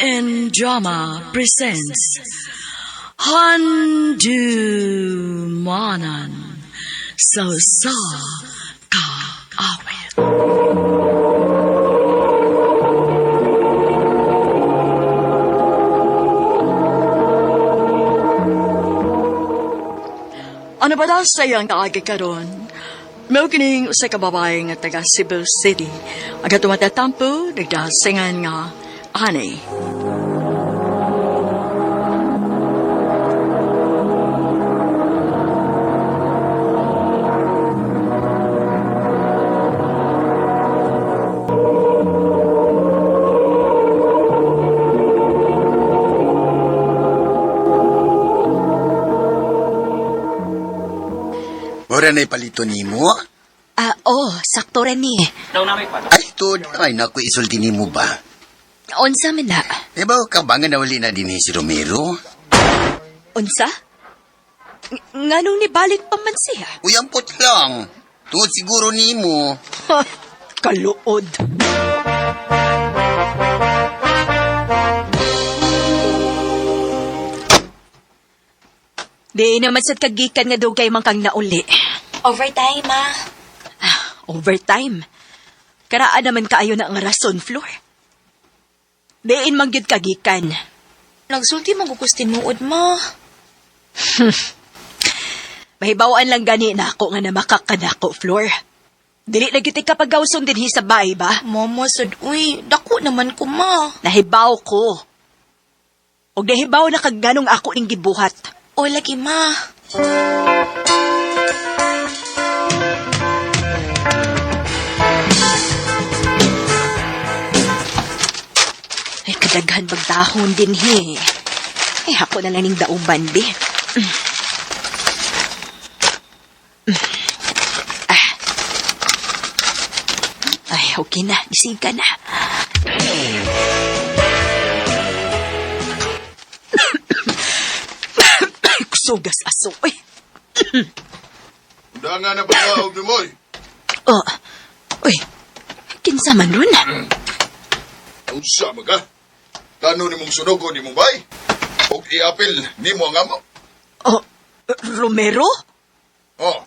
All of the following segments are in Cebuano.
RMN Drama presents Handumanan sa Usa Ka Awit. Ano ba daw sa iyang kaagi karon? Mao kining usa ka babae nga taga Cebu City. Ang katong matatampo, nagdasingan nga ani. Mura na ipalito nimo? Ah, oh, sakto rin ni. Ay, tuod. Ay, naku, isulti nimo ba? Unsa man na? Di ba, ka ba nga nawali na din si Romero? Unsa? Nganong nibalik pa man siya? Uyampot lang. Tuod siguro nimo. Ha, kaluod. Di naman sad kagikan nga dugay man kang nauli. Overtime, ma. Ah, overtime. Karaan naman kaayo na ang rason, Flor. Diin man gyud kagikan. Nagsulti man ko tinuod, ma. Mahibawaan lang gani na ako nga namakakanako, Flor. Dili na gyud ka pagawson dinhi sa bahay ba? Mama sad, uy, dako naman ko, ma. Nahibaw ko. Og nahibaw na kag ganong ako ning gibuhat. O lagi, ma. Ay, kadaghan bagdahon dinhi. Ay, ako na lang ning dauban, di. Ah. Ay, okay na. Gising ka na. Kusugas aso. Ay. Danga na pagkaog ni Moy. Oh. Uy, kinsa man ron? Unsa man ka? Kano ni mong sunog o ni mong bay? Og iapil ni mo ang amo? Oh, Romero? Oh.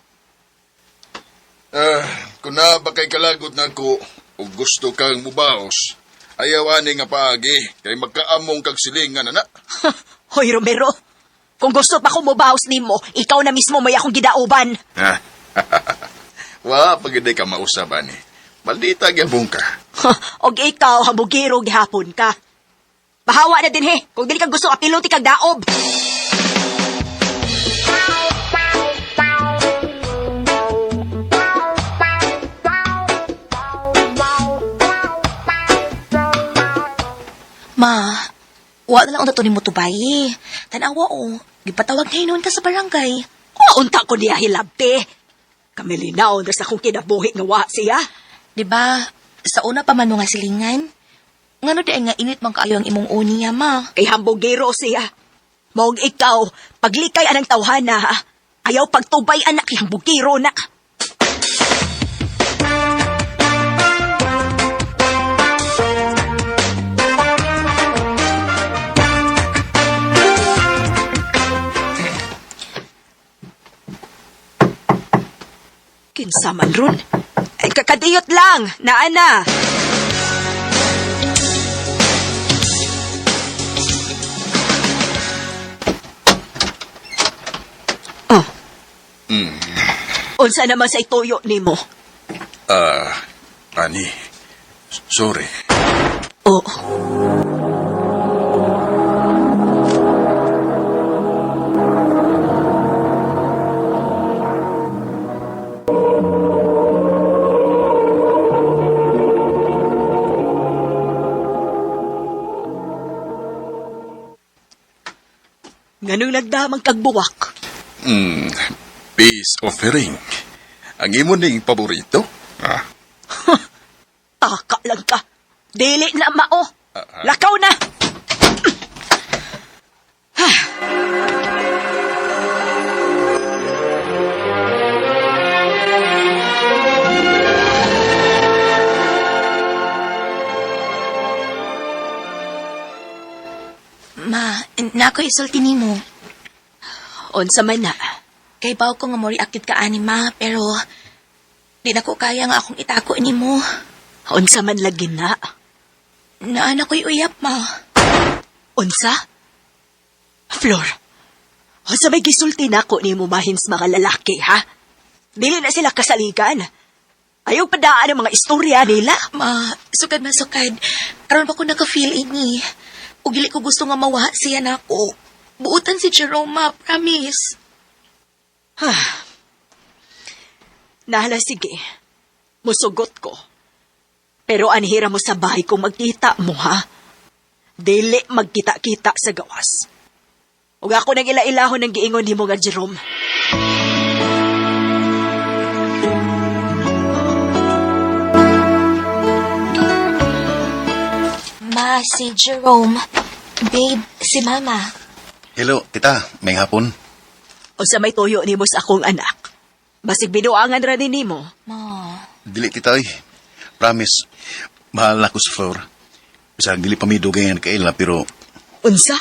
Ah, kung na ba kay kalagot na ko og gusto kang mubaos, ayaw ani nga paagi kay magkaamong kag silingan na. Hoy, Romero. Kung gusto pa ko mobaos nimo, ikaw na mismo may akong gidauban. Wa pag hindi ka mausab ani. Maldita gyapon ka. Og ikaw, hambugiro gihapon ka. Bahawa na din he, kung dili ka gusto apiloti kag daob. Ma, wa na lang ang ni mo tubay. Tanawa, oh. Gipatawag na hinuon ka sa barangay. O, unta ko niya hilabte. Kamilinaon na sa akong kinabuhi nga wa siya. Di ba, sa una pa man mo nga silingan? Ngano di ay nga init man kaayo ang imong uni niya, ma. Kay hambugiro siya. Maog ikaw, paglikay anang tawhana ha. Ayaw pagtubay anak, kay hambugiro na. Kinsa man ron? Ay, kakadiyot lang, naa na. Oh. Unsa naman sa ituyo nimo? Ah, ani. Sorry. Oh. Nganong nagdamang kagbuwak? Peace offering. Ang imo ning paborito? Ah. Taka lang ka. Dili na mao. Lakaw na. Ma, na ako isulti nimo. Unsa man na. Kay baw ko nga mo react ka ani ma, pero di na ko kaya nga akong itako nimo. Unsa man lagi na. Naan ako'y uyap ma. Unsa? Flor, unsa may gisulti nako nimo mahin sa mga lalaki, ha? Dili na sila kasaligan. Ayaw padaan ang mga istorya nila. Ma, sukad na sukad. Karon pa ko naka-feel ini. Ug dili ko gusto nga mawa siya nako. Buutan si Jerome ma, promise. Nahala, sige. Musugot ko. Pero anhira mo sa bahay kung magkita mo, ha? Dili magkita-kita sa gawas. Ug ako nang ila-ilahon ng giingon nimo nga Jerome. Ma, si Jerome. Babe, si Mama. Hello, tita. May hapon. O sa may tuyo nimo sa akong anak. Basig binuangan ra ni nimo. Ma, Dili, tita, oy. Promise, mahal na ako sa Flor. Bisag dili pa mi dugay nga nagkaila, pero Unsa?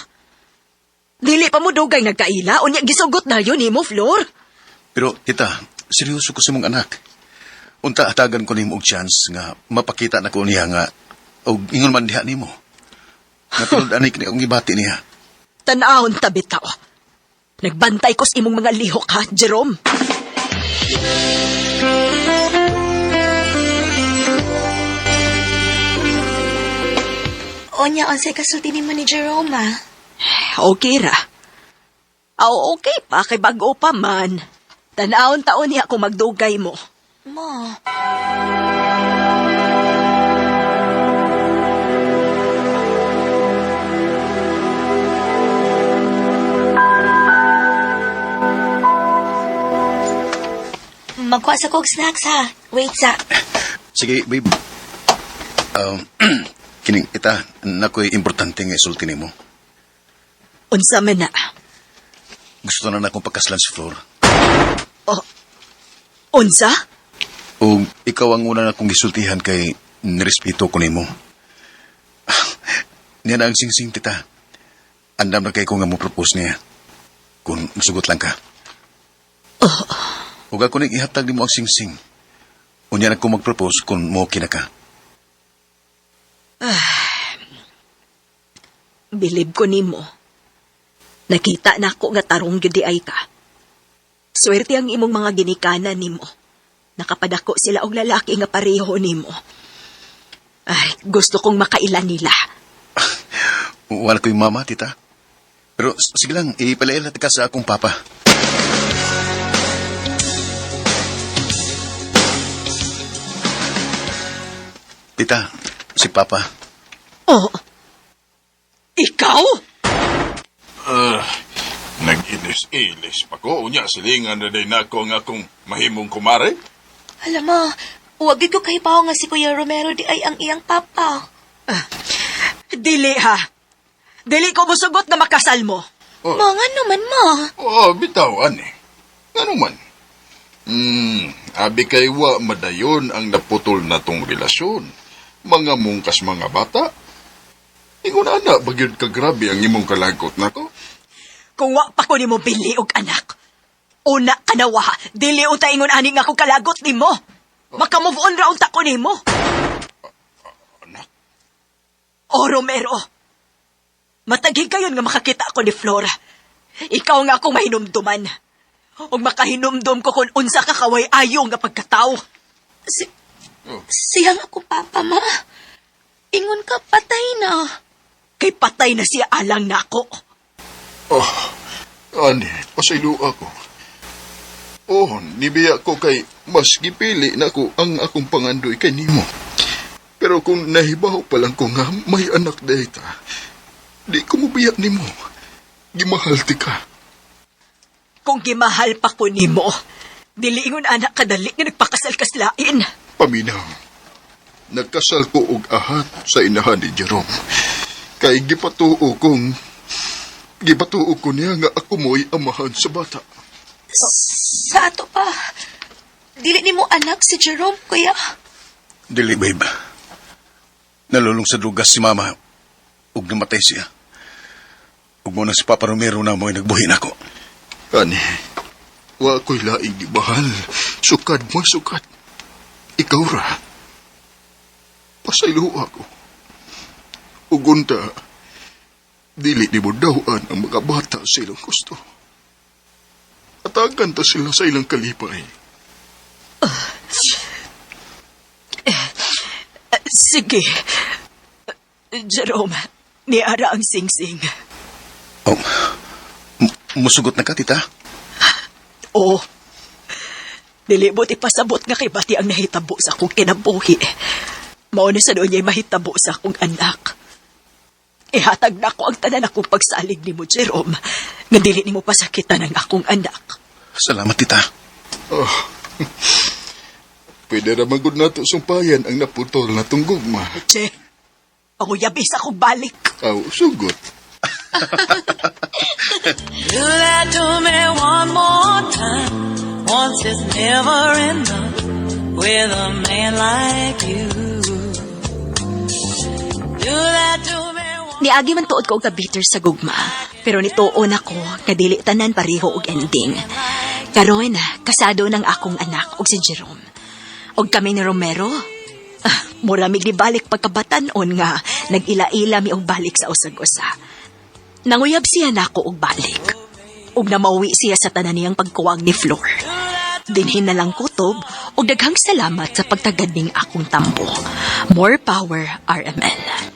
Dili pa mo dugay nagkaila, unya gisugot na yun nimo, Flor. Pero, tita, seryoso ko sa mong anak. Unta hatagan ko nimo og chance nga mapakita na ko niya nga og ingon man diha nimo. Nga tinud ani kini akong gibati niya. Tanahon tabi tao. Nagbantay ko sa imong mga lihok ha, Jerome. Onya, unsay kasulti nimo ni Jerome ma? Okay ra. Aw, okay pa, kay bago pa man. Tanahon taon niya kung magdugay mo. Ma, magkuha sa kog snacks ha. Wait sa. Sige, babe. Um, kining tita, nakoy importante nga isulti nimo. Unsa man na. Gusto na na akong pagkaslan si Flor. Oh, unsa? O ikaw ang una na akong gisultihan kay nirespeto ko nimo. Niya na ang singsing, tita. Andam na kay ko nga mo propose niya. Kung musugot lang ka. Ug ako ning ihatag nimo ang singsing. Unya na ko mag-propose kung mo okay na ka. Bilib ko nimo. Nakita na ako nga tarong gyud di ay ka. Swerte ang imong mga ginikanan nimo. Nakapadako sila og lalaki nga pareho nimo. Ay, gusto kong makaila nila. Wala ko'y mama, tita. Pero sige lang, ipalailat ka sa akong papa. Tita, si papa. Oh. Ikaw? Nag-ilis-ilis pa ko. Unya, silingan na din ako ang akong mahimong kumare. Alam mo, wag gyud ko kahibaw nga si Kuya Romero di ay ang iyang papa. Dili ha. Dili ko musugot na makasal mo. Oh. Ma, nga naman ma. Oo, bitaw, ani. Ano man? Abi kay wa madayon ang naputol na tong relasyon. Mga mungkas mga bata. Ingon ana, bagyod ka grabe ang imong kalagot nako. Kung wa pa ko nimo bili og anak. Una ka na wa, dili unta ingon ani nga ako kalagot nimo. Maka-move on ra unta ko nimo. Anak? O Romero, matagig kayon nga makakita ako ni Flora. Ikaw nga akong mahinumduman. Ug makahinumdum ko kung unsa ka kaway ayo nga pagkatao. Si, siya nga akong papa ma. Ingon ka patay na. Kay patay na siya alang nako. Oh, ani, pasaylo ako. Oh, nibiya ko kay mas gipili na ko ang akong pangandoy kay nimo. Pero kung nahibaw pa lang ko nga may anak dahi ka, di ko mobiya nimo. Gimahal ti ka. Kung gimahal pa ko nimo, dili ingon anak kadali nga nagpakasal kaslain. Paminaw. Nagkasal ko og ahat sa inahan ni Jerome. Kay gipatuo kong gipatuo ko niya nga ako mo'y amahan sa bata. Sa ato pa. Dili nimo anak si Jerome, kuya. Dili, babe. Nalulong sa drugas si mama. Ug namatay siya. Ug mo na si Papa Romero na mo'y nagbuhi nako. Ani, wa ko'y laing gibahal. Sukad mo, sukad. Ikaw ra. Pasaylo ako. Ug unta, dili nimo dawan ang mga bata sa ilang gusto. Atagan ta sila sa ilang kalipay. Sige. Jerome, niara ang singsing. Oh, musugot na ka, tita? Oo. Dili mo't ipasabot nga kay Bati ang nahitabo sa akong kinabuhi. Mao na sa doon niya'y mahitabo sa akong anak. Ihatag na ko ang tanan akong pagsalig nimo, Jerome, nga dili nimo pasakitan ang akong anak. Salamat, tita. Oh. Pwede ra man gud nato sumpayan ang naputol na tong gugma. Che, panguyabi sa akong balik. Aw, sugot. Do that to me one more time. Once is never enough with a man like you. Do that to me one. Niagi man tuod ko og kabitter sa gugma, pero nituon ako nga dili tanan pareho og ending. Karon, kasado ng akong anak og si Jerome. Og kami ni Romero, mura mig nibalik pagkabatan-on nga nag-ila-ila mi og balik sa usag-usa. Nanguyab siya nako og balik. Ug namauwi siya sa tanan niyang pagkuwang ni Flor. Dinhin na lang kutob og daghang salamat sa pagtagad ning akong tambo. More power, RMN.